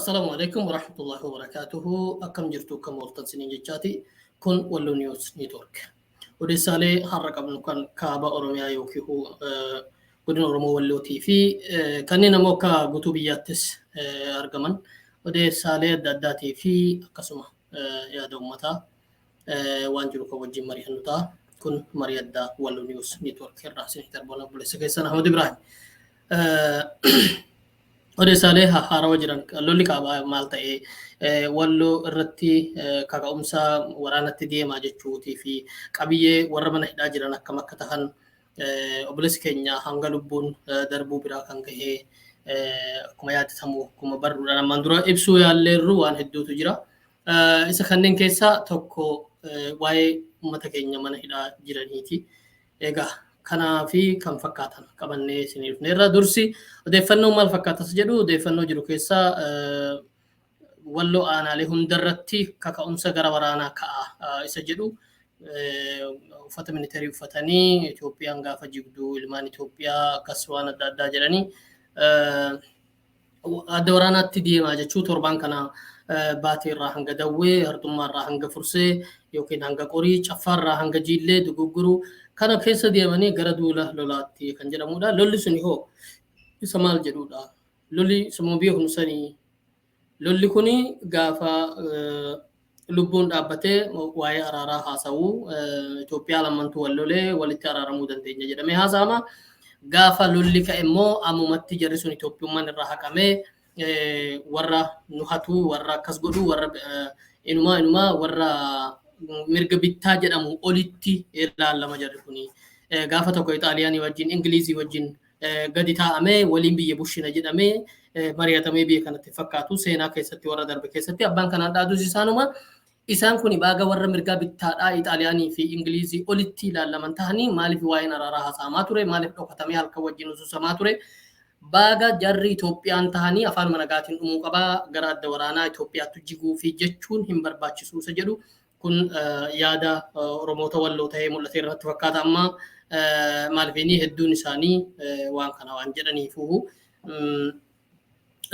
Assalaamu alaikum warahmatullahi wabarakaatuhu. Akkam jirtu, akkam ooltan siniin jechaati. Kun Walloo News Network. Odeessaalee har'a qabnu kan kaaba Oromiyaa yookiin godina Oromoo Wallootii fi kanneen ammoo akka guutuu biyyaattis argaman odeessaalee adda addaatii fi akkasuma yaada uummataa waan jiru kan wajjin mari'annu ta'a. Kun marii addaa Walloo News Network irraa isinii darbuun obboleessa keessan Ahmad Ibrahim. Odeessaalee haarawaa jiran, lolli kaabaa maal ta'e, Walloo irratti kaka'umsa waraanatti deemaa jechuutii fi qabiyyee warra mana hidhaa jiran akkam akka tahan, obboleessi keenya hanga lubbuun darbuu biraa kan gahe akkuma yaadatamu, akkuma barruudhaan ammaan dura ibsuu yaalleerru waan hedduutu jira. Isa kanneen keessaa tokko waa'ee uummata keenya mana hidhaa jiraniiti. Egaa kanaa fi kan fakkaatan qabannee isinii dhufneerra. Dursi odeeffannoo maal fakkaatas jedhu, odeeffannoo jiru keessaa Walloo aanaalee hundarratti kaka'umsa gara waraanaa ka'a isa jedhu, uffata militarii uffatanii Itoophiyaan gaafa jigduu ilmaan Itoophiyaa akkas waan adda addaa jedhanii adda waraanaatti deemaa jechuu. Torbaan kana Baatee irraa hanga Dawwee, Harxummaa irraa hanga Fursee yookiin hanga Qorii, Caffaa irraa hanga Jiillee dugugguruu kana keessa deemanii gara duula lolaatti kan jedhamudha. Lolli suni hoo isa maal jedhudha? Lolli sumuma beeknu sanii, lolli kuni gaafa lubbuun dhaabbatee waa'ee araaraa haasa'uu, Itoophiyaa lamantu wal lolee walitti araaramuu dandeenya jedhamee haasa'ama. Gaafa lolli ka'e immoo ammumatti jarri sun Itoophiyummaan irraa haqamee warra nu hatu, warra akkas godhu, warra inumaa inumaa warra mirga bittaa jedhamu olitti ilaallama jarri kuni. Gaafa tokko Ixaaliyaanii wajjin, Ingilizii wajjin gadi taa'amee waliin biyya bushina jedhamee mari'atamee biyya kanatti fakkaatu. Seenaa keessatti warra darbe keessatti abbaan kanaan dhaatus isaanuma. Isaan kun baaga warra mirgaa bittaadhaa Ixaaliyaanii fi Ingilizii olitti ilaallaman tahanii, maaliif waa'een araaraa haasa'amaa ture? Maaliif dhokatamee halkan wajjin ususamaa ture? Baaga jarri Itoophiyaan tahanii afaanuma nagaatiin dhumuu qabaa, gara adda waraanaa Itoophiyaatti jiguu fi jechuun hin barbaachisu isa jedhu. Kun yaada Oromoota Walloo ta'ee mul'ate irratti fakkaata amma. Maaliif inni hedduun isaanii waan kana waan jedhaniifu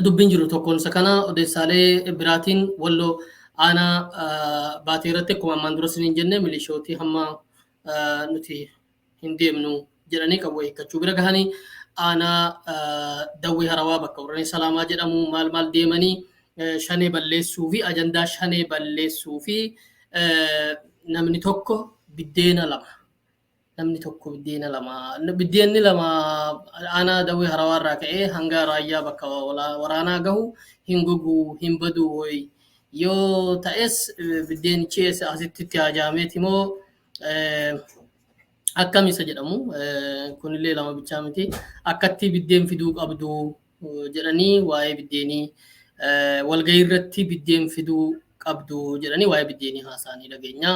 dubbiin jiru tokkoon isa kana. Odeessaalee biraatiin Walloo aanaa Baatee irratti akkuma ammaan dura isiniin jenne milishootii hamma nuti hin deemnu jedhanii qawwee hiikkachuu bira gahanii, aanaa Dawwee Harawaa bakka Warreen Salaamaa jedhamu maal maal deemanii Shanee balleessuu fi ajandaa Shanee balleessuu fi namni tokko biddeena lama, namni tokko biddeena lama, biddeenni lama aanaa Dawwee Harawaa irraa ka'ee hanga Raayyaa bakka waraanaa gahu hin gogu, hin badu hoyi, yoo ta'es biddeenichi asitti itti hajaameeti moo akkam isa jedhamu. Kunillee lama bichaa miti, akkatti biddeen fiduu qabdu jedhanii waa'ee biddeenii walgahii irratti biddeen fiduu qabdu jedhanii waa'ee biddeenii haasa'anii dhageenya.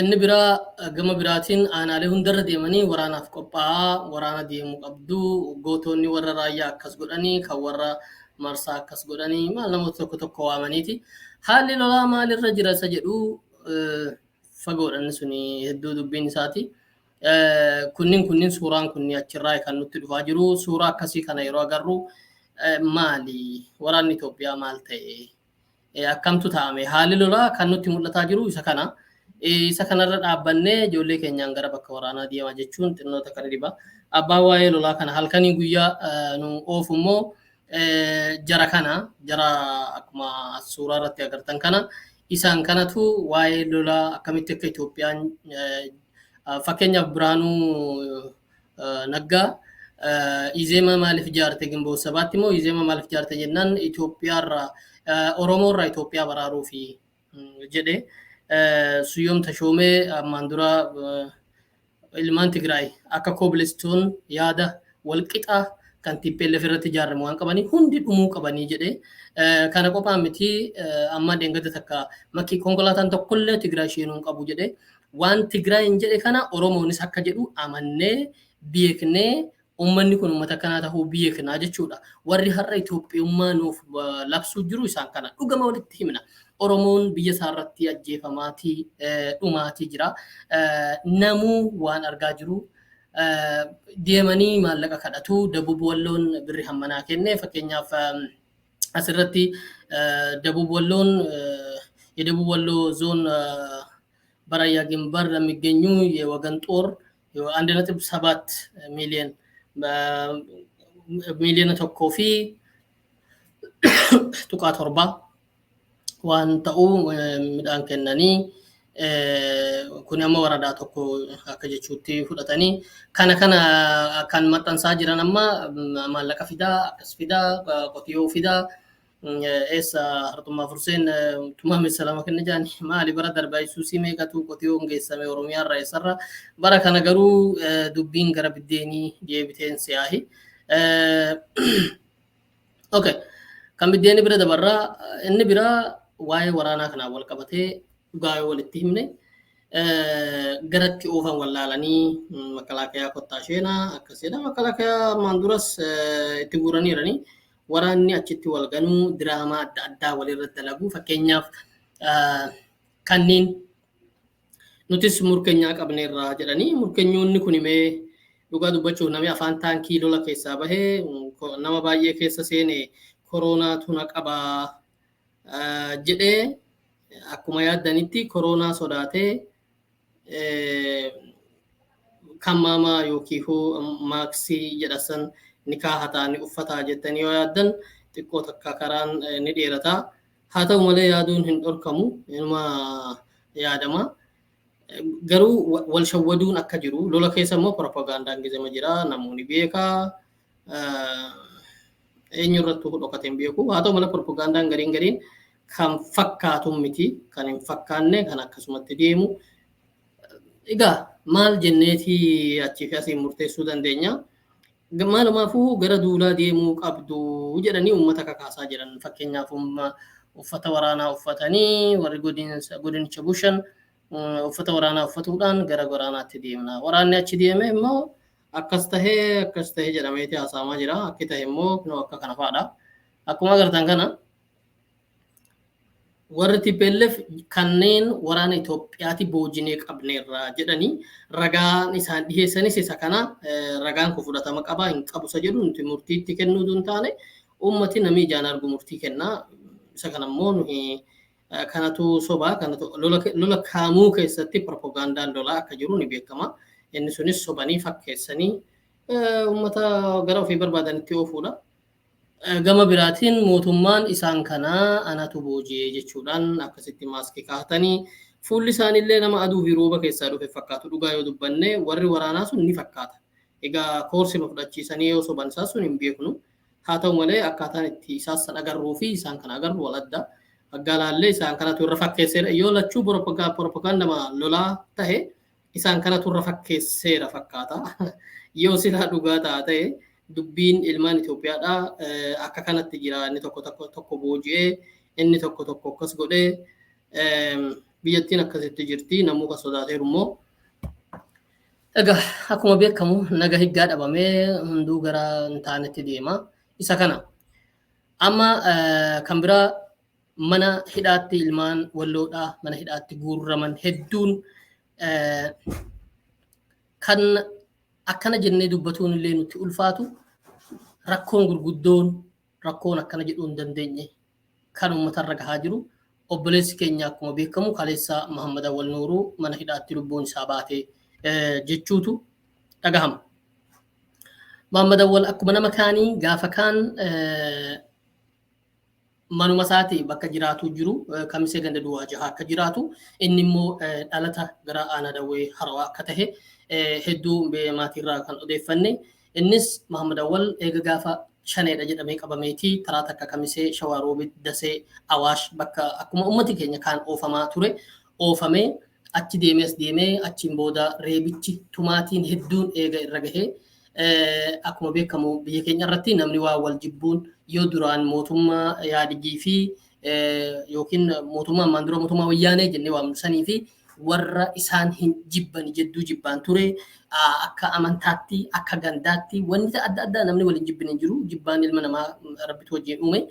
Inni biraa gama biraatiin aanaalee hundarra deemanii waraanaaf qophaa'aa, waraana deemuu qabdu, gootonni warra Raayyaa akkas godhanii, kan warra Marsaa akkas godhanii, maal namoota tokko tokko waamaniiti. Haalli lolaa maalirra jira isa jedhu fagoodha, inni suni hedduu dubbiin isaati. Kunniin suuraan kunniin achirraa kan nutti dhufaa jiru. Suuraa akkasii kana yeroo agarru maali? Waraanni Itoophiyaa maal ta'e? Akkamtu taa'ame? Haalli lolaa kan nutti mul'ataa jiru isa kana. Isa kanarra dhaabbannee ijoollee keenyaan gara bakka waraanaa deemaa jechuun xinnoota kan dhiba. Abbaan waa'ee lolaa kana halkanii guyyaa nu oofu immoo jara kana, jara akkuma suuraa irratti agartan kana. Isaan kanatu waa'ee lolaa akkamitti akka Itoophiyaan, fakkeenyaaf Birhaanuu Naggaa, Izeema maaliif ijaarte, Ginboot Sabaatti immoo Izeema maaliif ijaarte jennaan, Itoophiyaarraa, Oromoorraa Itoophiyaa baraaruufi jedhe. Suyyoom Tashoomee ammaan dura ilmaan Tigraay akka Kobilistoon yaada walqixa kan TPLF irratti ijaarame waan qabanii hundi dhumuu qabanii jedhe. Kana qophaa miti, amma dheengadda takka makkii konkolaataan tokkollee Tigraay seenuu hin qabu jedhe. Waan Tigraay hin jedhe kana Oromoonis akka jedhu amannee beeknee, uummanni kun uummata akkanaa tahuu beeknaa jechuudha. Warri har'a Itoophiyummaa nuuf labsuu jiru isaan kana. Dhugama walitti himna. Oromoon biyya isaa irratti ajjeefamaatii dhumaatii jira. Namuu waan argaa jiru. Deemanii maallaqa kadhatu. Dabub Walloon birri hammanaa kenne. Fakkeenyaaf asirratti Dabub Walloon የደቡብ ወሎ ዞን በራያ ግንባር ለሚገኙ የወገን ጦር 1.7 ሚሊዮን 1.7 ሚሊዮን waan ta'u midhaan kennanii, kun amma waradaa tokko akka jechuutti fudhatanii kana kan maxxansaa jiran. Amma maallaqa fidaa, akkas fidaa, qotiyoo fidaa, eessa hartummaa furseen tumaa lama kenna jaani maali? Bara darbaa isuusii meeqatu qotiyoon geessame Oromiyaa irraa, eessarra? Bara kana garuu dubbiin gara biddeenii deebiteen siyaahi. Okay. Kan biddeenii bira dabarraa, inni biraa waa'ee waraanaa kanaan wal qabatee dhugaa yoo walitti himne, garatti oofan wallaalanii makalaakayaa kottaa sheenaa akkasidha. Makalaakayaa ammaan duras itti guuraniiranii waraanni achitti wal ganuu, diraamaa adda addaa walirra dalagu. Fakkeenyaaf kanneen nutis murkeenyaa qabneerraa jedhanii, murkeenyoonni kun himee dhugaa dubbachuuf namni afaan taankii lola keessaa bahee nama baay'ee keessa seene koroonaatu na qabaa jedhee, akkuma yaaddanitti koroonaa sodaatee kammaamaa yookiin maaksii jedhasan ni kaahataa ni uffataa jettanii yoo yaaddan, xiqqoo takka karaan ni dheerataa. Haa ta'u malee yaaduun hin dhorkamu, inuma yaadama. Garuu wal shawwaduun akka jiru, lola keessa immoo propagandaan gizema jira, namoonni beekaa eenyu irrattuu dhokate hin beeku. Haa ta'u malee propagandaan gariin gariin kan fakkaatu miti, kan hin fakkaanne, kan akkasumatti deemu. Egaa maal jenneetii achii fi asiin murteessuu dandeenya? Maalumaafuu gara duulaa deemuu qabdu jedhanii uummata kakaasaa jiran. Fakkeenyaaf uffata waraanaa uffatanii warri godinicha bushan uffata waraanaa uffatuudhaan gara waraanaatti deemna. Waraanni achi deeme immoo akkas tahee akkas tahee jedhameeti haasa'amaa jira. Akki tahe immoo kunoo akka kana fa'aadha. Akkuma agartan kana warri TPLF kanneen waraana Itoophiyaati boojinee qabneerra jedhanii ragaan isaan dhiheessanis isa kana. Ragaan kun fudhatama qaba hin qabu isa jedhu nuti murtiitti kennuu hin taane, uummati namni ijaan argu murtii kenna. Isa kana immoo nuyi kanatu sobaa, kanatu lola kaamuu keessatti propagandaan lolaa akka jiru ni beekama. Inni sunis sobanii fakkeessanii uummata gara ofii barbaadanitti oofuudha. Gama biraatiin mootummaan isaan kanaa anatu booji'ee jechuudhaan akkasitti maaskii kaa'atanii, fuulli isaaniillee nama aduu fi rooba keessaa dhufe fakkaatu. Dhugaa yoo dubbanne warri waraanaa sun ni fakkaata. Egaa koorsima fudhachiisanii yoo soban isaa sun hin beeknu. Haa ta'u malee akkaataan itti isaas san agarruu fi isaan kana agarru wal adda. Aggaalaallee isaan kanatu irra fakkeesseera. Yoo lachuu propagandama lolaa tahe, isaan kanatu irra fakkeesseera fakkaata. Yoo silaa dhugaa ta'a ta'e, dubbiin ilmaan Itoophiyaadhaa akka kanatti jira. Inni tokko tokko tokko booji'ee, inni tokko tokko akkas godhee, biyyattiin akkasitti jirti. Namuu kan sodaateeru immoo. Egaa akkuma beekamu naga higgaa dhabamee hunduu gara hin taanetti deema. Isa kana. Amma kan biraa mana hidhaatti ilmaan Walloodhaa mana hidhaatti guurraman hedduun kan akkana jennee dubbatuun illee nutti ulfaatu, rakkoon gurguddoon, rakkoon akkana jedhuu hin dandeenye kan uummatarra gahaa jiru. Obboleessi keenya akkuma beekamu kaleessa Muhammad Awwal Nuuruu mana hidhaatti lubbuun isaa baate jechuutu dhagahama. Muhammad Awwal akkuma nama kaanii gaafa kaan manuma isaati bakka jiraatu jiru Kamisee ganda duwwaa jaha akka jiraatu, inni immoo dhalata gara aanaa Dawwee Harawaa akka tahe hedduu maatiirraa kan odeeffanne. Innis Muhammad Awwal eega gaafa Shaneedha jedhamee qabameeti karaa takka Kamisee, Shawaa Roobit, Dasee, Awaash bakka akkuma ummati keenya kaan oofamaa ture oofamee achi deemee as deemee, achiin booda reebichi tumaatiin hedduun eega irra gahee, akkuma beekamu biyya keenya irratti namni waa wal jibbuun yoo duraan mootummaa Yaadigii fi yookiin mootummaa ammaan dura mootummaa Wayyaanee jennee waamnu sanii fi warra isaan hin jibban jidduu jibbaan ture, akka amantaatti, akka gandaatti, wanni adda addaa namni waliin jibbin hin jiru. Jibbaan ilma namaa Rabbitu wajjin uume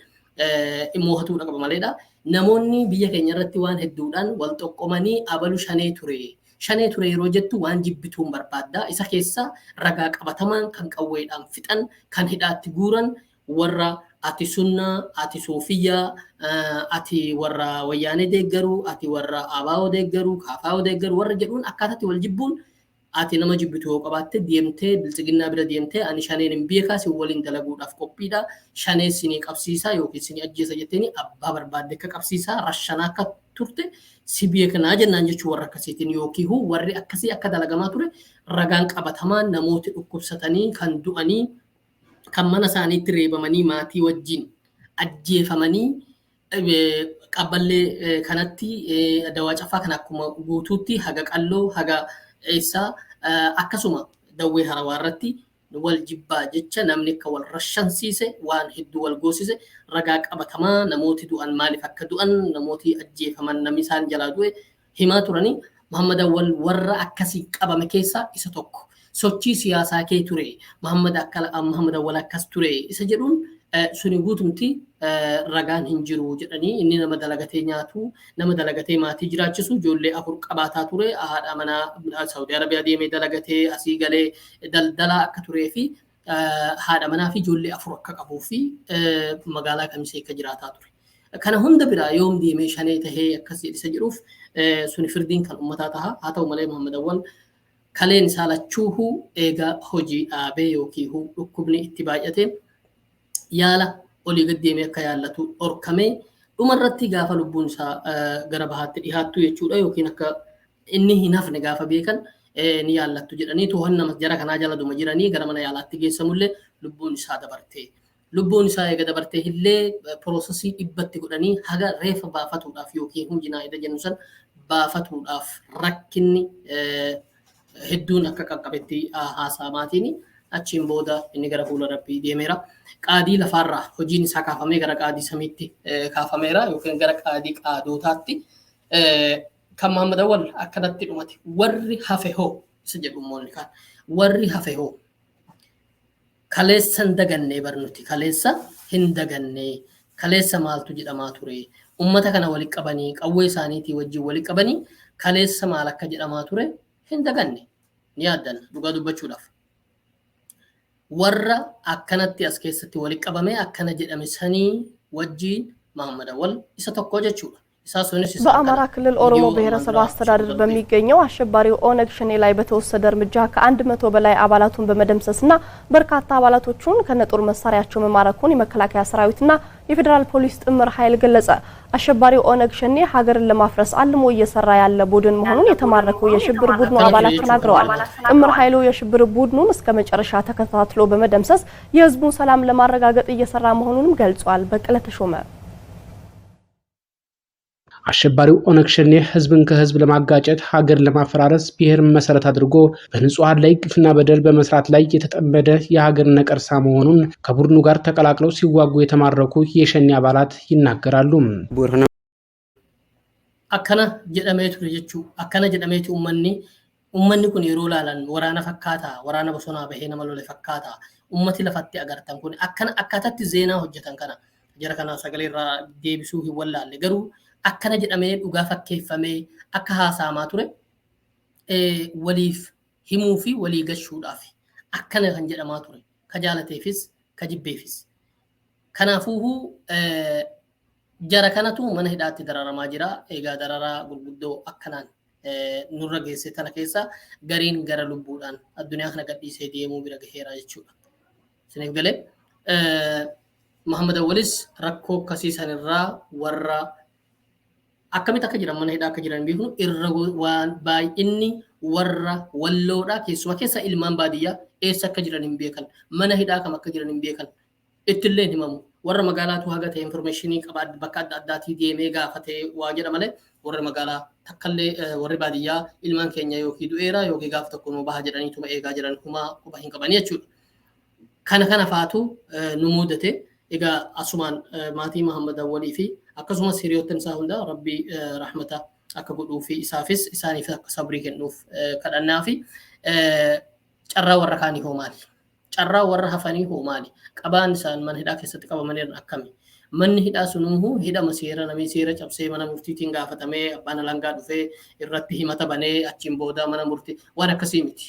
immoo hatuudha qaba maleedha. Namoonni biyya keenya irratti waan hedduudhaan wal xoqqomanii abalu Shanee ture. Shanee ture yeroo jettu waan jibbituun barbaadda. Isa keessa ragaa qabatamaan kan qawweedhaan fixan, kan hidhaatti guuran, warra ati sunnaa, ati suufiyyaa, ati warra wayyaanee deeggaruu, ati warra ABO deeggaruu, KFO deeggaruu warra jedhuun akkaataatti wal jibbuun, ati nama jibbitu yoo qabaatte deemtee biltsiginnaa bira deemtee ani shaneen hin beekaa, sin waliin dalaguudhaaf qophiidha, shanee sinii qabsiisaa yookiin sinii ajjeesa jetteeni abbaa barbaadde akka qabsiisaa rashanaa akka turte si beeknaa jennaan jechuu. Warra akkasiitiin yookiin warri akkasii akka dalagamaa ture ragaan qabatamaan namooti dhukkubsatanii kan du'anii, kan mana isaaniitti reebamanii maatii wajjin ajjeefamanii, qabballee kanatti, dawaa cafaa kan akkuma guutuutti haga qalloo haga eessaa, akkasuma dawwee harawaa irratti wal jibbaa jecha namni akka wal rashansiise, waan hedduu wal goosise ragaa qabatamaa, namooti du'an maaliif akka du'an, namooti ajjeefaman, namni isaan jalaa du'e himaa turanii. Muhammad Awwal warra akkasii qabame keessaa isa tokko. Sochii siyaasaa kee ture, Muhammad akka Muhammad Awwal akkas ture isa jedhuun suni guutumti ragaan hin jiru jedhanii. Inni nama dalagatee nyaatu, nama dalagatee maatii jiraachisu, ijoollee afur qabaataa ture, haadha manaa Saudi Arabiyaa deemee dalagatee asii galee daldalaa akka turee fi haadha manaa fi ijoollee afur akka qabuu fi magaalaa Kamisee akka jiraataa ture. Kana hunda biraa yoom deemee shanee tahee akkas isa jedhuuf suni firdiin kan uummataa taha. Haa ta'u malee, Muhammad Awwal kaleen isaa lachuuhu eega hojii dhaabee yookiin dhukkubni itti baay'ate yaala olii gad deemee akka yaallatu dhorkamee, dhumarratti gaafa lubbuun isaa gara bahaatti dhihaattu jechuudha, yookiin akka inni hin hafne gaafa beekan, ni yaallattu jedhanii to'annaa jara kanaa jala duma jiranii gara mana yaalaatti geessamullee lubbuun isaa dabarte. Lubbuun isaa eega dabartee illee processii dhibbatti godhanii haga reefa baafatuudhaaf yookiin jinaayida jennu san baafatuudhaaf rakkinni hedduun akka qaqqabetti haasaa maatiin. Achiin booda inni gara fuula rabbii deemeera. Qaadii lafaarraa hojiin isaa kaafamee gara qaadii samiitti kaafameera yookiin gara qaadii qaadootaatti. Kan Muhammad Awwal akkanatti dhumate. Warri hafe hoo isa jedhu immoo kaan. Warri hafe hoo? Kaleessa hin dagannee barnuti, kaleessa hin dagannee. Kaleessa maaltu jedhamaa ture? Ummata kana walitti qabanii, qawwee isaaniitii wajjin walitti qabanii, kaleessa maal akka jedhamaa ture hin daganne, ni yaaddanna dhugaa dubbachuudhaaf. Warra akkanatti as keessatti walitti qabamee akkana jedhame sanii wajjiin Muhammad Awwal isa tokko jechuudha. በአማራ ክልል ኦሮሞ ብሔረሰብ አስተዳደር በሚገኘው አሸባሪው ኦነግ ሸኔ ላይ በተወሰደ እርምጃ ከ100 በላይ አባላቱን በመደምሰስና በርካታ አባላቶቹን ከነጦር መሳሪያቸው መማረኩን የመከላከያ ሰራዊትና የፌዴራል ፖሊስ ጥምር ኃይል ገለጸ። አሸባሪው ኦነግ ሸኔ ሀገርን ለማፍረስ አልሞ እየሰራ ያለ ቡድን መሆኑን የተማረኩ የሽብር ቡድኑ አባላት ተናግረዋል። ጥምር ኃይሉ የሽብር ቡድኑን እስከ መጨረሻ ተከታትሎ በመደምሰስ የሕዝቡን ሰላም ለማረጋገጥ እየሰራ መሆኑንም ገልጿል። በቀለ ተሾመ። አሸባሪው ኦነግ ሸኔ ህዝብን ከህዝብ ለማጋጨት፣ ሀገር ለማፈራረስ፣ ብሔርን መሰረት አድርጎ በንጹሐን ላይ ግፍና በደል በመስራት ላይ የተጠመደ የሀገር ነቀርሳ መሆኑን ከቡድኑ ጋር ተቀላቅለው ሲዋጉ የተማረኩ የሸኔ አባላት ይናገራሉ። Akkana jedhamee ture jechuu, akkana jedhameeti. Uummanni kun yeroo laalan waraana fakkaata, waraana bosonaa bahee nama lole fakkaata. Ummati lafatti agartan kun akkana akkaataatti zeenaa hojjetan kana jara kana sagalee irraa deebisuu hin wallaalle, garuu akkana jedhamee dhugaa fakkeeffamee akka haasa'amaa ture waliif himuu fi walii gashuudhaaf akkana kan jedhamaa ture, ka jaalateefis ka jibbeefis. Kanaafuu jara kanatu mana hidhaatti dararamaa jira. Egaa dararaa gurguddoo akkanaan nurra geesse tana keessa gariin gara lubbuudhaan addunyaa kana gadhiisee deemuu bira gaheera jechuudha. Isiniif galee? Muhammad Awwalis rakkoo akkasii sanirraa warra akkamitti akka jiran, mana hidhaa akka jiran beeknu, irra waan baay'inni warra walloodha, keessuma keessa ilmaan baadiyyaa eessa akka jiran hin beekan, mana hidhaa kam akka jiran hin beekan, ittillee hin himamu. Warra magaalaatu haga ta'e informationii qaba, bakka adda addaatii deemee gaafatee waa jedha malee, warri magaalaa takkallee, warri baadiyyaa ilmaan keenya yookiin du'eera yookiin gaafa tokko nuu baha jedhaniituma eegaa jiran, humaa quba hin qabanii jechuudha. Kana kana faatu nu mudate. Egaa asumaan maatii Muhammad Awwalii fi akkasumas hiriyoottan isaa hunda rabbii rahmata akka godhuu fi isaafis isaaniif akka sabrii kennuuf kadhannaa fi carraa warra kaanii hoo maali? Carraa warra hafanii hoo maali? Qabaan isaan mana hidhaa keessatti qabamaniiran akkami? Manni hidhaa sunuuhu hidhama seera namni seera cabsee mana murtiitiin gaafatamee abbaan alangaa dhufee irratti himata banee achiin booda mana murtii waan akkasii miti.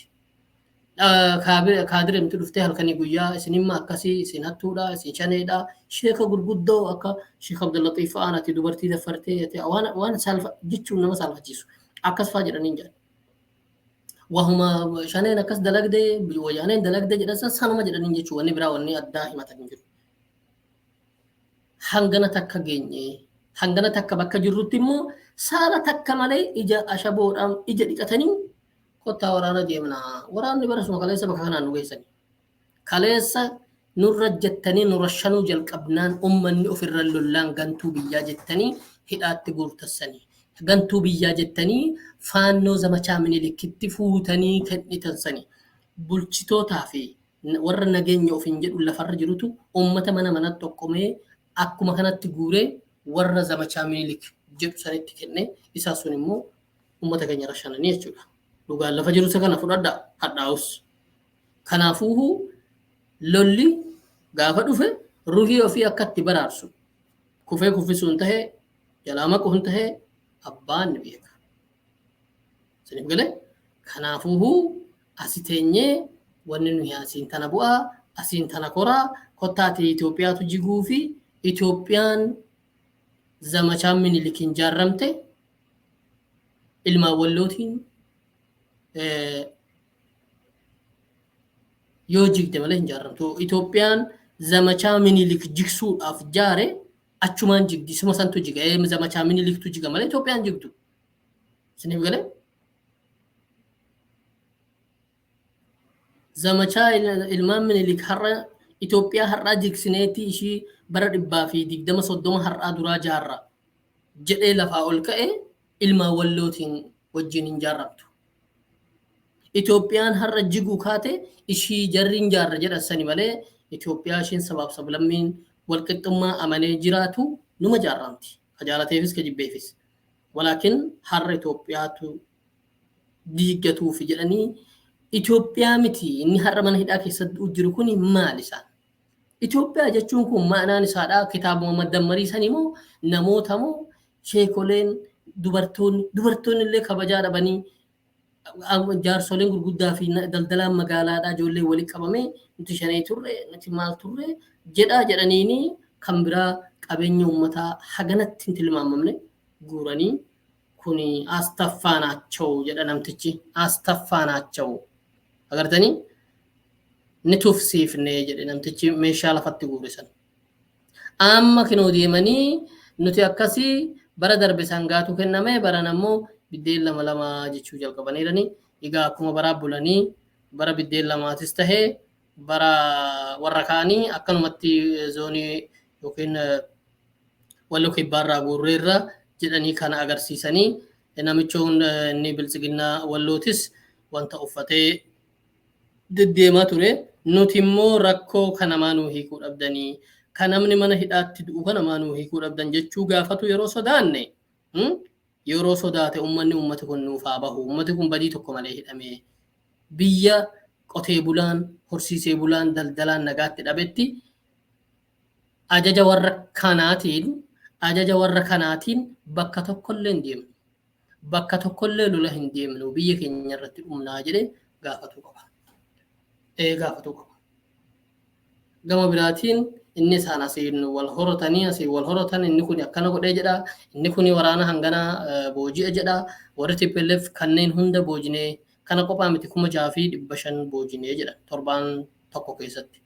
Kaadiremti dhuftee halkanii guyyaa isinimma akkasii isin hattuudha isin shaneedha sheeka gurguddoo akka Sheek Abdullaxiif fa'aan ati dubartii daffartee waan saalfa jechuun nama saalfachiisu akkas fa'aa jedhanii jedhan. Wahuma shaneen akkas dalagde wayyaaneen dalagde jedhan san sanuma jedhanii jechuun wanni biraa wanni addaa himatan hin jiru. Hangana takka geenye hangana takka bakka jirrutti immoo saala takka malee ija ashaboodhaan ija dhiqatanii kottaa waraana deemna. Waraanni bara suma kaleessa bakka kanaan nu geessani. Kaleessa nurra jettanii nurra shanuu jalqabnaan ummanni ofirra lollaan gantuu biyyaa jettanii hidhaatti guurtassanii. Gantuu biyyaa jettanii faannoo zamachaa Minilikitti fuutanii kennitansanii. Bulchitootaa fi warra nageenya ofiin jedhu lafarra jirutu ummata mana manatti tokkomee akkuma kanatti guuree warra zamachaa Minilik jedhu sanitti kenne isaa sun immoo ummata keenya rashananii jechuudha. Dhugaan lafa jiru isa kana fudhadhaa hadhaa'us. Kanaafuu lolli gaafa dhufe ruhii ofii akka itti baraarsu kufee kuffisuun tahee jalaa maquun tahee abbaan ni beeka. Isiniif galee? Kanaafuu asi teenyee wanni nuyi asiin tana bu'aa asiin tana koraa kottaati Itoophiyaatu jiguu fi Itoophiyaan zamachaan Minilikiin jaarramte ilmaan wallootiin yoo jigde malee hin jaarramtu. Itoophiyaan zamachaa Minilik jigsuudhaaf jaare achumaan jigdi. Suma santu jiga. Zamachaa Miniliktu jiga malee Itoophiyaan jigdu. Isiniif galee? Zamachaa ilmaan Minilik har'a Itoophiyaa har'aa jigsineetii ishii bara 120 30 har'aa duraa jaarra jedhee lafaa ol ka'e ilmaan wallootiin wajjin hin jaarramtu. Itoophiyaan har'a jiguu kaate ishii jarri hin jaarra jedhan sani malee Itoophiyaa ishiin sabaaf sablammiin walqixxummaa amanee jiraatu numa jaarramti. Ka jaalateefis ka jibbeefis. Walaakin har'a Itoophiyaatu diiggatuufi jedhanii Itoophiyaa miti inni har'a mana hidhaa keessatti jiru kun maal isaan? Itoophiyaa jechuun kun ma'anaan isaadha kitaabuma maddammarii sanii moo namoota moo sheekoleen dubartoonni illee kabajaa dhabanii jaarsoleen gurguddaa fi daldalaan magaalaadhaa ijoollee walitti qabamee nuti shanee turre nuti maal turre jedhaa jedhaniini kan biraa qabeenya uummataa haganatti hin tilmaamamne guuranii kuni astaffaanaacha'u jedha namtichi astaffaanaacha'u agartanii ni tufsiifne jedhe namtichi meeshaa lafatti guure san. Amma kinoo deemanii nuti akkasii bara darbe sangaatu kenname baran ammoo biddeen lama lama jechuu jalqabaniirani. Egaa akkuma baraa bulanii bara biddeen lamaatis tahee bara warra kaanii akkanumatti zoonii yookiin Walloo kibbaarraa guurreerra jedhanii kana agarsiisanii namichoon inni biltsiginnaa wallootis wanta uffatee deddeemaa ture. Nuti immoo rakkoo kana maa nuu hiikuu dhabdanii kan namni mana hidhaatti du'u kana maa nuu hiikuu dhabdan jechuu gaafatu yeroo sodaanne yeroo sodaate ummanni ummati kun nuuf haa bahu ummati kun badii tokko malee hidhamee biyya qotee bulaan horsiisee bulaan daldalaan nagaatti dhabetti ajaja warra kanaatiin ajaja warra kanaatiin bakka tokkollee hin deemnu. Bakka tokkollee lola hin deemnu biyya keenya irratti dhumnaa jedhee gaafatuu qaba. Gaafatuu qaba. Gama biraatiin inni isaan asiin wal horotanii asiin wal horotan inni kun akkana godhee jedha inni kun waraana hangana booji'e jedha warri TPLF kanneen hunda boojinee kana qophaa miti 6,500 boojinee jedha torbaan tokko keessatti.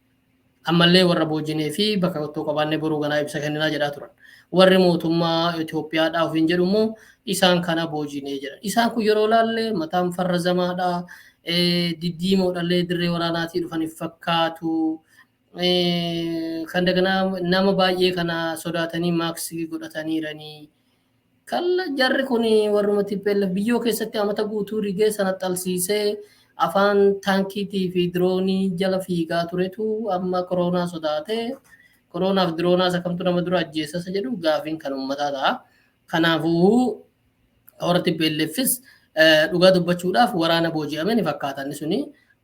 Ammallee warra boojinee fi bakka qottoo qabaannee boruu ganaa ibsa kenninaa jedhaa turan. Warri mootummaa Itoophiyaadhaa ofiin jedhu immoo isaan kana boojinee jedhan. Isaan kun yeroo laalle mataan farra zamaadhaa diddiimoodhallee dirree waraanaatii dhufaniif fakkaatu. Kan daganaa nama baay'ee kana sodaatanii maaksii godhataniiranii. Kalla jarri kun warruma TPLF biyyoo keessatti amata guutuu rigee sana xalsiisee afaan taankiitii fi diroonii jala fiigaa turetu amma koronaa sodaatee koronaaf diroonaas akkamtu nama dura ajjeessa isa jedhu gaafiin kan uummataa ta'a. Kanaafuu warra TPLFis dhugaa dubbachuudhaaf waraana booji'ame ni fakkaata inni suni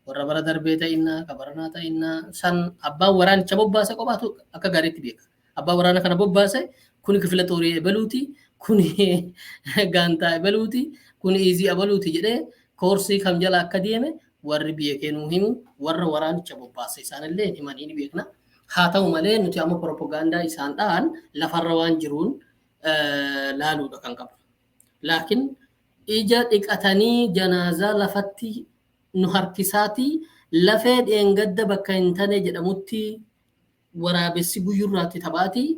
Warra bara darbee ta'innaa, ka baranaa ta'innaa, san abbaan waraanicha bobbaase qofaatu akka gaariitti beeka. Abbaan waraana kana bobbaase kuni kifila xoorii ebaluuti, kuni gaantaa ebaluuti, kuni iizii ebaluuti jedhee koorsii kam jala akka deeme warri beekee nuu himu warra waraanicha bobbaase isaanillee himanii ni beekna. Haa ta'u malee nuti amma propagaandaa isaan dha'an lafarra waan jiruun laaluudha kan qabnu. Laakiin ija dhiqatanii janaazaa lafatti nu harkisaatii lafee dheengadda bakka hin tane jedhamutti waraabessi guyyurraatti taphaatii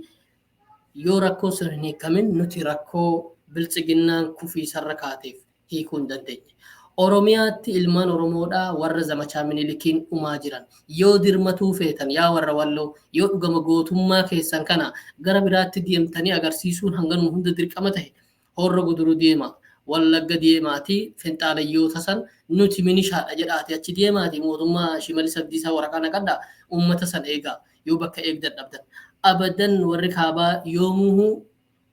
yoo rakkoo sun hin hiikamin nuti rakkoo biltsiginnaan kufiisarra kaateef hiikuu hin dandeenye. Oromiyaatti ilmaan Oromoodhaa warra zamachaa Minilikiin dhumaa jiran yoo dirmatuu feetan, yaa warra Walloo, yoo dhugama gootummaa keessan kana gara biraatti deemtanii agarsiisuun hanganuma hunda dirqama tahe, Horro Guduru deema, Wallagga deemaatii finxaalayyoota san nuti minishaadha jedhaati achi deemaati mootummaa Shimallis Abdiisaa waraqaa naqadhaa, uummata san eegaa yoo bakka eegdan dhabdan. Abadan warri kaabaa yoomuuhuu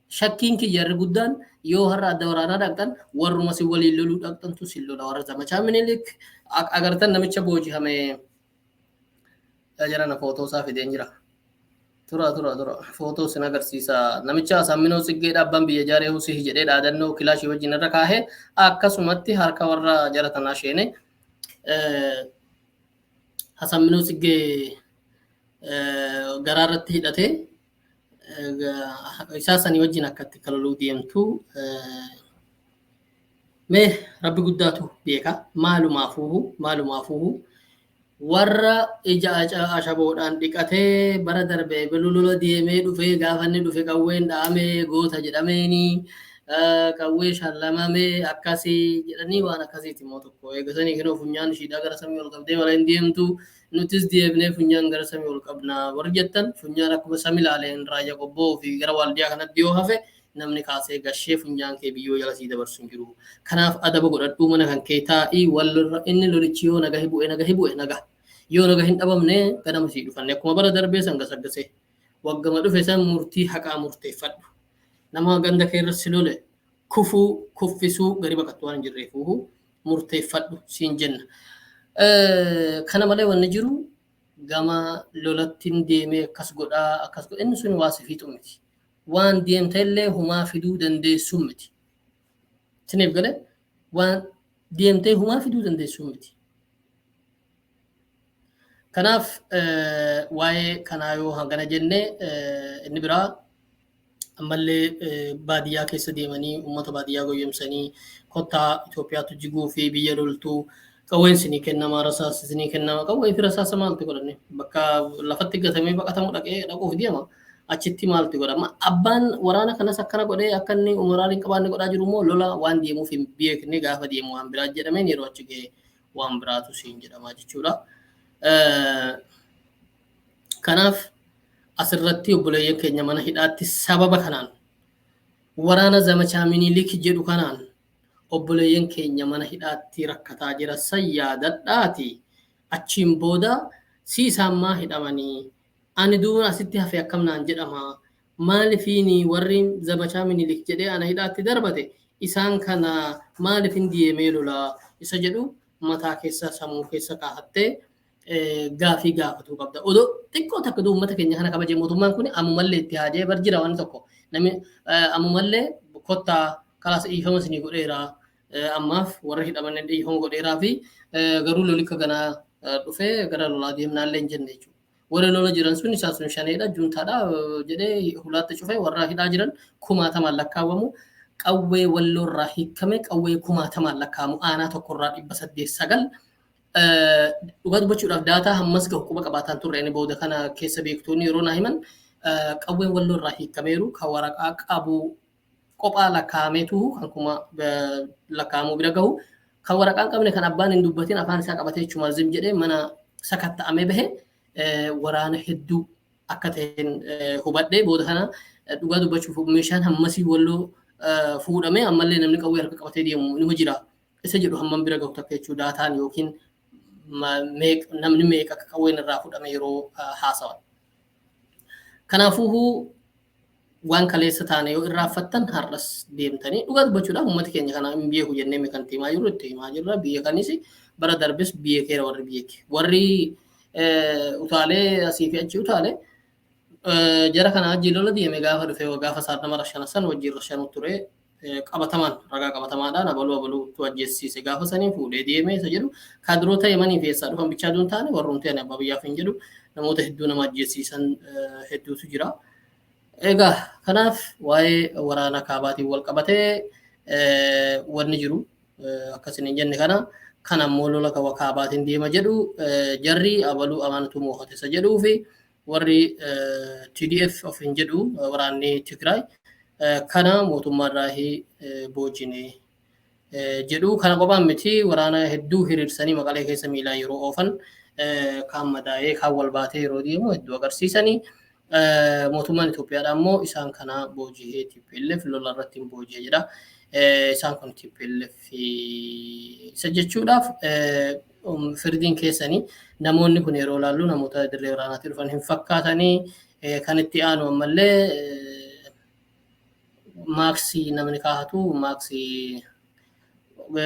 shakkiin kiyya irri guddaan yoo har'a adda waraanaa dhaqxan warruma sin waliin loluu dhaqxantu sin lola. Warra zamachaa Minilik agartan namicha boojihame jarana footoo isaa fideen jira. Tura tura tura, footoo sin agarsiisa. Namicha Asaamminoo Tsiggee abbaan biyya jaaree husii jedhee dhaadannoo kilaashii wajjin irra kaahee akkasumatti harka warra jara tanaa sheene. Asaamminoo Tsiggee garaa irratti hidhatee isaa sanii wajjin akkatti kaloluu deemtu mee rabbi guddaatu beeka. Maalumaafuu warra ija ashaboodhaan dhiqatee bara darbee lola deemee dhufee gaafa inni dhufe qawween dha'amee goota jedhameeni qawwee shallamamee akkasii jedhanii waan akkasiiti immoo tokko eegasanii kinoo funyaan ishiidhaa gara samii ol qabdee mala hin deemtu, nutis deemnee funyaan gara samii ol qabna warri jettan funyaan akkuma sami ilaaleen Raayyaa Qobboo fi gara Waaldiyaa kanatti yoo hafe namni kaasee gashee funyaan kee biyyoo jala sii dabarsu hin jiru. Kanaaf adaba godhadhuu mana kan kee taa'ii walirra inni lolichi yoo nagahi bu'e nagahi bu'e naga. Yoo naga hin dhabamne ganama sii dhufanne akkuma bara darbee san gasaggasee. Waggama dhufe san murtii haqaa murteeffadhu. Nama ganda kee irra si lole kufuu kuffisuu gadi baqattu waan hin jirreefuuhu murteeffadhu siin jenna. Kana malee wanni jiru gama lolattiin deemee akkas godhaa akkas godha inni sun waa si fiixu miti. Waan deemte illee humaa fiduu dandeessu miti. Isiniif galee waan deemtee humaa fiduu dandeessu miti. Kanaaf waa'ee kanaa yoo hangana jenne, inni biraa ammallee baadiyyaa keessa deemanii uummata baadiyyaa goyyomsanii kottaa Itoophiyaatu jiguu fi biyya loltuu qawween isinii kennama, rasaas isinii kennama. Qawwee fi rasaasa maaltu godhanne? Bakka lafatti gatamee baqatamu dhaqee dhaquuf deema. Achitti maaltu godhama? Abbaan waraana kanas akkana godhee akka inni moraal hin qabaanne godhaa jiru immoo lola waan deemuuf hin beekne gaafa deemu waan biraa jedhameen yeroo achi ga'e waan biraatu siin jedhama jechuudha. Kanaaf asirratti obboleeyyan keenya mana hidhaatti sababa kanaan waraana zamachaa Minilik jedhu kanaan obboleeyyan keenya mana hidhaatti rakkataa jira san yaadadhaati. Achiin booda si isaan maa hidhamanii, ani duuba asitti hafe akkam naan jedhama, maalifiini warri zamachaa Minilik jedhee ana hidhaatti darbate isaan kana maalifin deemee lolaa isa jedhu mataa keessa sammuu keessa kaahattee gaafii gaafatuu qabda. Odoo xiqqoo takka uummata keenya kana kabajee mootummaan kun ammumallee itti haajee bar jira waan tokko namni ammumallee kottaa kalaas dhiifama isinii godheera, ammaaf warra hidhaman dhiifama godheeraa fi garuu lolikka ganaa dhufee gara lolaa deemnaallee hin jenne jechuudha. Warri lola jiran sun isaan sun shaneedha, juntaadha jedhee hulaatti cufee warra hidhaa jiran kumaatamaan lakkaawwamu. Qawwee Walloorraa hiikkame qawwee kumaatamaan lakkaa'amu aanaa tokkorraa 809. Dhugaa dubbachuudhaaf daataa hammas gahu quba qabaataan turre inni booda kana keessa beektoonni yeroo naa himan qawween Walloorraa hiikkameeru kan waraqaa qabu qophaa lakkaa'ameetu kan kuma lakkaa'amuu bira gahu, kan waraqaa hin qabne kan abbaan hin dubbatin afaan isaa qabatee jechuudha zim jedhee mana sakatta'amee bahe waraana hedduu akka ta'een hubadhee. Booda kana dhugaa dubbachuuf meeshaan hammasii Walloo fuudhamee ammallee namni qawwee harka qabatee deemu nima jira isa jedhu hammam bira gahu takka jechuu daataan yookiin namni meeqa akka qawween irraa fudhame yeroo haasawan. Kanaafuu waan kaleessa taane yoo irraanfattan har'as deemtanii dhugaa dubbachuudhaaf uummati keenya kana hin beeku jennee kan itti himaa jirru itti himaa jirra. Biyya kanis Bara darbes beekeera warri beeke. Warri utaalee asii fi achi utaalee jara kana wajjin lola deeme gaafa dhufe gaafa isaan nama rashana san wajjin rashanu ture qabatamaan ragaa qabatamaadhaan abaluu abaluutu ajjeessiise gaafa sanii fuudhee deeme isa jedhu kaadiroota Yemanii fi eessaa dhufan bichaa duun taane warroomti ani abbaa biyyaaf hin jedhu namoota hedduu nama ajjeessiisan hedduutu jira. Egaa kanaaf waa'ee waraana kaabaatiin wal qabatee wanni jiru akkasin hin jenne kana kan ammoo lola kaabaatiin deema jedhu jarri abaluu amanatu moo'ate isa jedhuu fi warri TDF of hin jedhu waraanni Tigraay kana mootummaarraa boojine jedhu. Kana qophaan miti, waraana hedduu hiriirsanii Maqalee keessa miilaan yeroo oofan kaan madaa'ee kaan wal baatee yeroo deemu hedduu agarsiisanii. Mootummaan Itoophiyaadha ammoo isaan kana boojihee TPLF lola irratti hin booji'e jedha. Isaan kun TPLF isa jechuudhaaf firdiin keessanii namoonni kun yeroo ilaallu namoota dirree waraanaatti dhufan hin fakkaatanii. Kan itti aanu ammallee maaksii namni kaahatu maaksii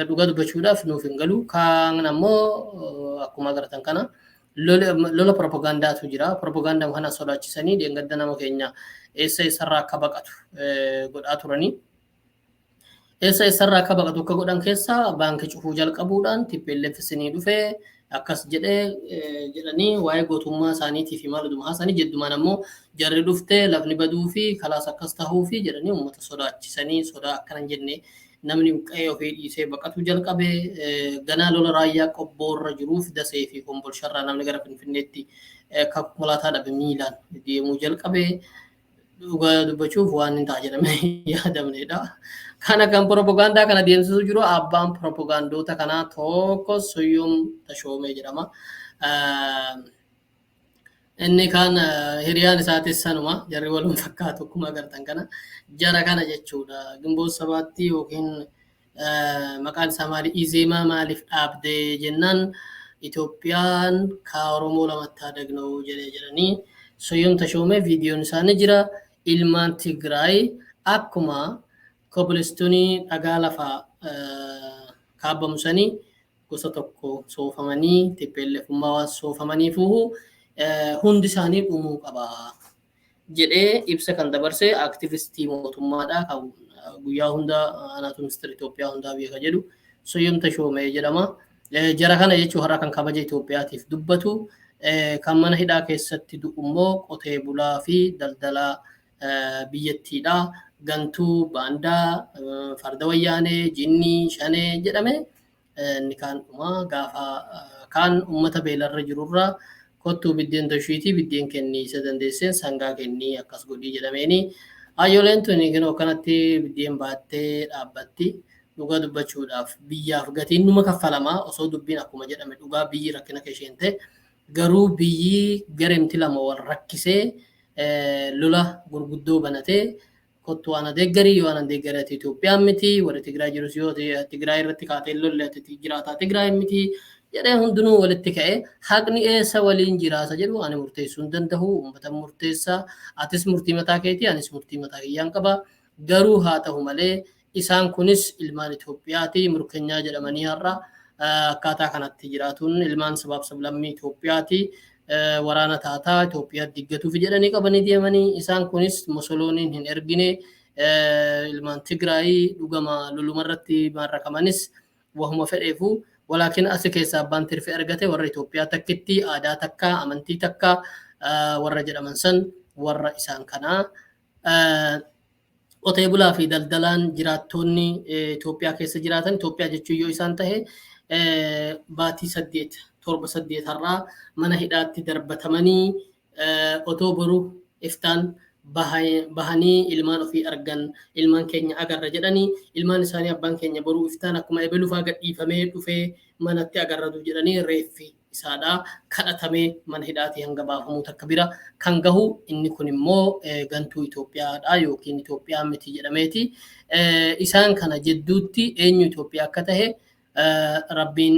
dhuga dubbachuudhaaf nuuf hin galu. Kaan ammoo akkuma agartan kana lola propagaandaatu jira. Propagaandaa kana sodaachisanii deeggarsa nama keenya eessa eessarraa akka baqatu godhaa turanii. Eessa eessarraa akka baqatu akka godhan keessaa baankii cufuu jalqabuudhaan TPLF isinii dhufee akkas jedhee jedhanii waa'ee gootummaa isaaniitii fi maal dhuma haasanii jedhumaan ammoo jarri dhuftee lafni baduu fi kalaas akkas tahuu fi jedhanii uummata sodaachisanii sodaa akkana hin jenne namni qe'ee ofii dhiisee baqatu jalqabe. Ganaa lola raayyaa qobboorra jiruuf Dasee fi Kombolsharraa namni gara Finfinneetti konkolaataa dhabe miilaan deemuu jalqabe. Dhugaa dubbachuuf waan hin ta'a jedhamee yaadamnedha. Kana kan propagaandaa kana deemsisuu jiru abbaan propagaandoota kanaa tokko Suyyum Tashoomee jedhama. Inni kaan hiriyaan isaatis sanuma, jarri waluun fakkaatu akkuma agartan kana jara kana jechuudha. Ginboot Sabaatti yookiin maqaan isaa maali? Izeemaa maaliif dhaabde jennaan Itoophiyaan kaa Oromoo lamatti haa dagna'u jedhee jedhanii. Suyyum Tashoomee viidiyoon isaanii jira. Ilmaan Tigraay akkuma kobilistoonii dhagaa lafa kaabbamu sanii gosa tokko soofamanii TPLFummaa waan soofamaniifu hundi isaanii dhumuu qaba jedhee ibsa kan dabarse aktivistii mootummaadha kan guyyaa hunda anaatu ministeera Itoophiyaa hundaa beeka jedhu Suyyum Tashoomee jedhama. Jara kana jechuun har'a kan kabaja Itoophiyaatiif dubbatu kan mana hidhaa keessatti du'u immoo qotee bulaa fi daldalaa biyyattiidha. Gantuu, baandaa, farda wayyaanee, jinnii, shanee jedhame inni kaan dhuma gaafa kaan uummata beelarra jirurra kottuu biddeen toshiitii biddeen kennii isa dandeesseen sangaa kennii akkas godhii jedhameeni. Hayyooleen tuni kinoo kanatti biddeen baattee dhaabbatti. Dhugaa dubbachuudhaaf biyyaaf gatiin numa kaffalamaa osoo dubbiin akkuma jedhame dhugaa biyyi rakkina keesheen ta'e garuu biyyi garemti lama wal rakkisee lola gurguddoo banatee kottu ana deeggarii yoo ana deeggarii ati Itoophiyaan miti, warri Tigraay jirus yoo Tigraay irratti kaatee lolle ati jiraataa Tigraay miti jedhee hundinuu walitti ka'e haqni eessa waliin jiraata jedhu ani murteessuu hin danda'u. Uummata murteessa. Atis murtii mataa keetii, anis murtii mataa kiyyaan qaba. Garuu haa ta'u malee isaan kunis ilmaan Itoophiyaati murkenyaa jedhamanii har'a akkaataa kanatti jiraatuun ilmaan sabaaf sablammii Itoophiyaati. Waraana taataa Itoophiyaa diggatuuf jedhanii qabanii deemanii isaan kunis Musolooniin hin ergine. Ilmaan Tigraay dhugama lolumarratti maarrakamanis wahuma fedheefu walaakin asi keessa abbaan tirfe argate warra Itoophiyaa takkitti aadaa takka amantii takka warra jedhaman san warra isaan kanaa. Qotee bulaa fi daldalaan jiraattoonni Itoophiyaa keessa jiraatan Itoophiyaa jechuun yoo isaan tahe baatii 8 7 8 har'aa mana hidhaatti darbatamanii otoo boru iftaan bahanii ilmaan ofii argan ilmaan keenya agarra jedhanii ilmaan isaanii abbaan keenya boruu iftaan akkuma ebelufaa gadhiifamee dhufee manatti agarratu jedhanii reeffi isaadha kadhatamee mana hidhaatii hanga baafamuu takka bira kan gahu inni kun immoo gantuu Itoophiyaadha yookiin Itoophiyaa miti jedhameeti. Isaan kana jidduutti eenyu Itoophiyaa akka tahe Rabbiin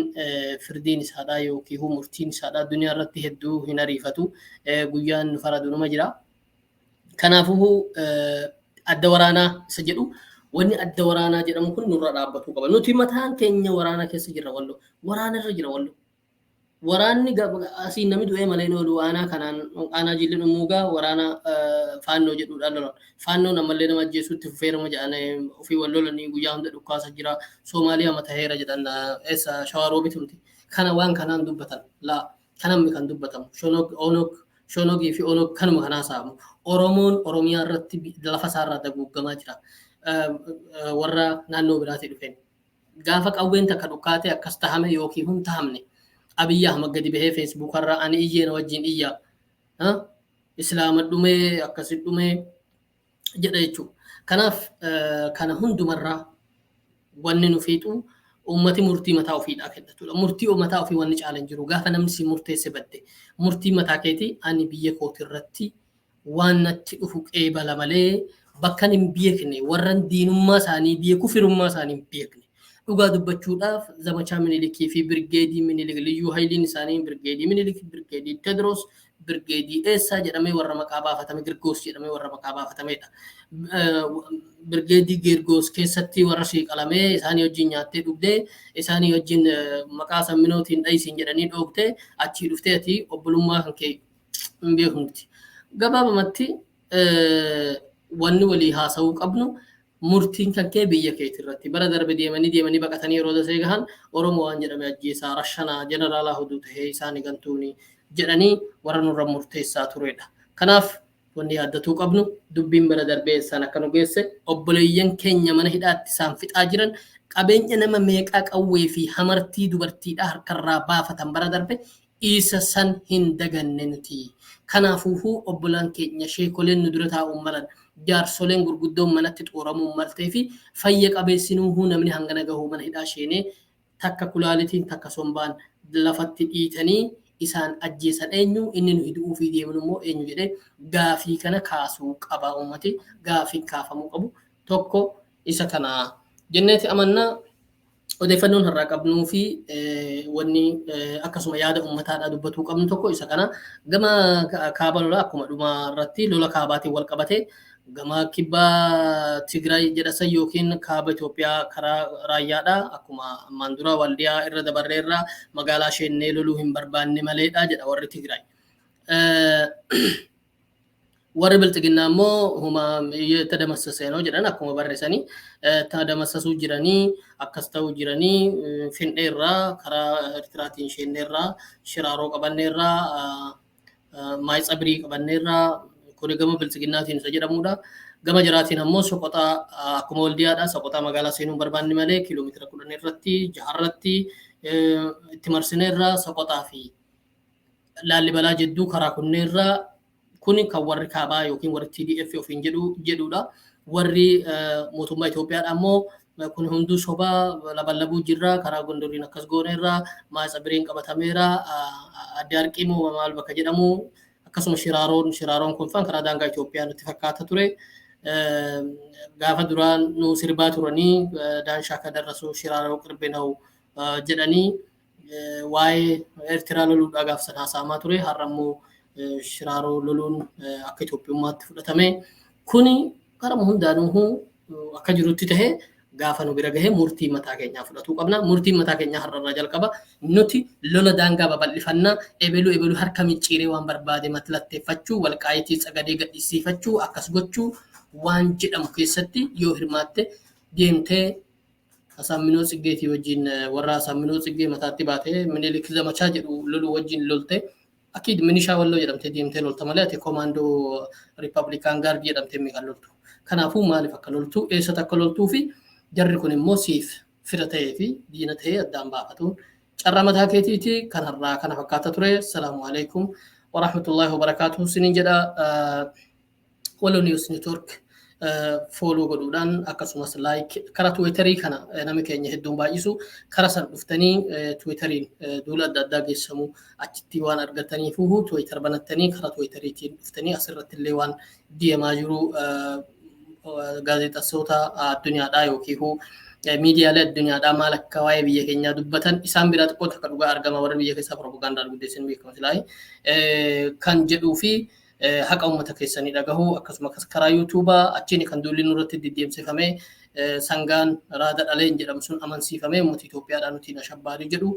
firdiin isaadha yookiin murtiin isaadha addunyaa irratti hedduu hin ariifatu, guyyaan nu faradu numa jira. Kanaafuu adda waraanaa isa jedhu Wanni adda waraanaa jedhamu kun nurra dhaabbatuu qaba. Nuti mataan keenya waraana keessa jirra Walloo. Waraana irra jira Walloo. Waraanni asiin namni du'ee malee hin oolu. Aanaa kanaan aanaa Jilli Dhummuugaa waraana Faannoo jedhuudhaan lolan. Faannoon ammallee nama ajjeesuutti fufeerama jedhan, ofii wal lolanii guyyaa hunda dhukkaasa jira. Soomaaliyaa mataheera jedhan, eessa Shawaa Roobitumti. Kana waan kanaan dubbatan laa kanammi kan dubbatamu. Shonog, Onog, Shonogii fi Onog kanuma kanaa saamu. Oromoon Oromiyaa irratti lafa isaarraa daguuggamaa jira. Warra naannoo biraatii dhufeen. Gaafa qawween takka dhukkaatee akkas tahame yookiin hun tahamne, Abiyyi Ahmad gadi bahee Feesbuukarraa ani iyyee na wajjin iyya. Islaama dhumee akkasi dhumee jedha jechuudha. Kanaaf kana hundumarraa wanni nu fiixu uummati murtii mataa ofiidhaa kennatudha. Murtii mataa ofii wanni caala hin jiru. Gaafa namni si murteesse badde, murtii mataa keetii ani biyya kooti irratti waan natti dhufu qeebala malee bakka hin beekne, warran diinummaa isaanii beeku, firummaa isaanii hin beekne. Dhugaa dubbachuudhaaf, zamachaa Minilikii fi birgeedii Minilik, liyyuu hayiliin isaanii birgeedii Minilik, birgeedii Tedros, birgeedii eessaa jedhamee warra maqaa baafatame, Girgoos jedhamee warra maqaa baafatamedha. Birgeedii Girgoos keessatti warra siiqalamee isaanii wajjin nyaattee dhugdee, isaanii wajjin maqaa samminootiin dhayisiin jedhanii dhoogtee, achii dhuftee ati obbolummaa kan kee hin beekumti. Gabaabumatti wanni walii haasa'uu qabnu, murtiin kan kee biyya keeti irratti. Bara darbe deemanii deemanii baqatanii yeroo dasee gahan Oromoo waan jedhame ajjeesaa, rashanaa, jeneraalaa huduu tahee isaanii gantuuni jedhanii warra nurra murteessaa turedha. Kanaaf wanni yaaddatuu qabnu, dubbiin bara darbee isaan akka nu geesse, obboleeyyan keenya mana hidhaatti isaan fixaa jiran, qabeenya nama meeqaa qawwee fi hamartii dubartiidhaa harkarraa baafatan bara darbe, isa san hin daganne nuti. Kanaafuufuu obbolaan keenya sheekoleen nu dura taa'uun malan, jaarsoleen gurguddoon manatti xooramuun maltee fi fayya qabeessinuuhuu namni hangana gahuu mana hidhaa sheenee, takka kulaalitiin takka sombaan lafatti dhiitanii isaan ajjeesan eenyu, inni nu hidhuu fi deemnu immoo eenyu jedhee gaafii kana kaasuu qaba ummati. Gaafiin kaafamuu qabu tokko isa kana jenneeti amannaa. Odeeffannoon har'aa qabnuu fi wanni akkasuma yaada ummataadhaa dubbatuu qabnu tokko isa kana. Gama kaaba lola akkuma dhuma irratti lola kaabaatiin wal qabate, gama kibba Tigraay jedhasan yookiin kaaba Itoophiyaa karaa raayyaadha. Akkuma ammaan dura Waldiyaa irra dabarreerra, magaalaa Sheennee loluu hin barbaanne maleedha jedha warri Tigraay. Warri Bilxiginnaa immoo huma tadamassasee noo jedhan, akkuma barreessanii tadamassasuu jiranii, akkas ta'uu jiranii, Finneerraa karaa Eertiraatiin Sheenneerraa Shiraaroo qabanneerraa, Maayitsabirii qabanneerraa. Kuni gama Bilxiginnaatiin isa jedhamudha. Gama jiraatiin ammoo Soqoxaa, akkuma Waldiyaadha, Soqoxaa magaalaa seenuu barbaanne malee kiiloomeetira 10 irratti jaharratti itti marsineerra, Soqoxaa fi Laallibalaa jidduu karaa kunneerraa. Kuni kan warri kaabaa yookiin warri TDF ofiin jedhudha. Warri mootummaa Itoophiyaadha ammoo kun hunduu sobaa, labalabuu jirra, karaa Gondoriin akkas gooneerra, Maayitsabiriin qabatameera, adde Harqii moo maal bakka jedhamu, akkasuma Shiraaroon kun faan karaa daangaa Itoophiyaa nutti fakkaata ture. Gaafa duraan nu sirbaa turanii, Daanshaa akka darrasu Shiraaroo qirbee na'u jedhanii, waa'ee Eertiraa loluudhaa gaaf sana haasa'amaa ture. Har'a immoo Shiraaroo loluun akka Itoophiyummaatti fudhatame. Kuni karama hundaanuu akka jirutti tahee, gaafa nu bira gahee murtii mataa keenyaa fudhatuu qabna. Murtiin mataa keenyaa har'arraa jalqaba. Nuti lola daangaa babal'ifannaa, ebelu ebelu harka micciiree waan barbaade matlatteeffachuu, Walqaayitii Tsagadee gadhiisiifachuu, akkas gochuu waan jedhamu keessatti yoo hirmaatte, deemtee Asaamminoo Tsiggeetii wajjin, warra Asaamminoo Tsiggee mataatti baatee Minilik zamachaa jedhu loluu wajjin lolte, akiid minishaa Walloo jedhamtee deemtee lolta malee ati komaandoo Republican Guard jedhamtee kan loltu. Kanaafuu maaliif akka loltu, eessatti akka loltuu fi jarri kun immoo siif fira ta'ee fi diina ta'ee addaan baafatuun carraa mataa keetiiti. Kanarraa kana fakkaata ture. Salaamu alaikum warahmatullahi wabarakaatuhu sinin jedha. Wallo News Network follow godhuudhaan, akkasumas like, karaa Tiwiitarii kana namni keenya hedduun baay'isu, karaa san dhuftanii Tiwiitariin duula adda addaa geessamu achitti waan argataniifu, Tiwiitar banattanii karaa Tiwiitariitiin dhuftanii asirratti illee waan deemaa jiru gaazexessoota addunyaadhaa yookiin miidiyaalee addunyaadhaa maal akka waa'ee biyya keenyaa dubbatan isaan biraa xiqqoo takka dhugaa argama. Warri biyya keessaa propagaandaan guddeessan beekama silaayi kan jedhuu fi Haqa uummata keessanii dhagahuu, akkasuma karaa yuutuubaa achiin kan duulli nurratti deddeemsifamee, sangaan raada dhaleen jedhamu sun amansiifamee uummata Itoophiyaadhaan nuti ashabbaarii jedhu.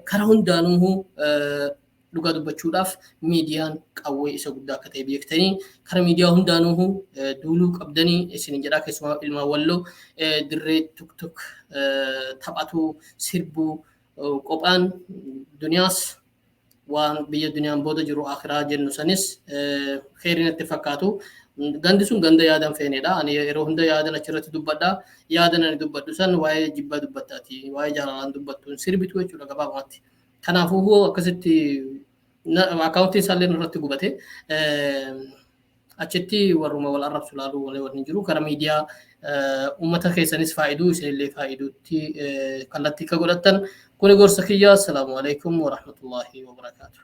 Karaa hundaanuu dhugaa dubbachuudhaaf miidiyaan qawwee isa guddaa akka ta'e beektanii karaa miidiyaa hundaanuu duuluu qabdanii isin jedhaa. Keessumaa ilmaan Walloo dirree tuk taphatu sirbuu qophaan duniyaas waan biyya duniyaan booda jiru akiraa jennu sanis kheyriin itti fakkaatu. Gandi sun ganda yaadan feenedha. Ani yeroo hunda yaadan achirratti dubbadha. Yaadan ani dubbadhu san waa'ee jibbaa dubbattaati. Waa'ee jaalalaan dubbattuun sirbitu jechuudha gabaabumatti. Kanaafuu akkasitti akkaawuntiin isaallee nurratti gubate. Achitti warruma wal arrabsu laaluu malee wanni jiru karaa miidiyaa uummata keessanis faayiduu isinillee faayiduutti kallattii akka godhattan kuni gorsa kiyya. Assalaamu alaikum warahmatullaahi wabarakaatu.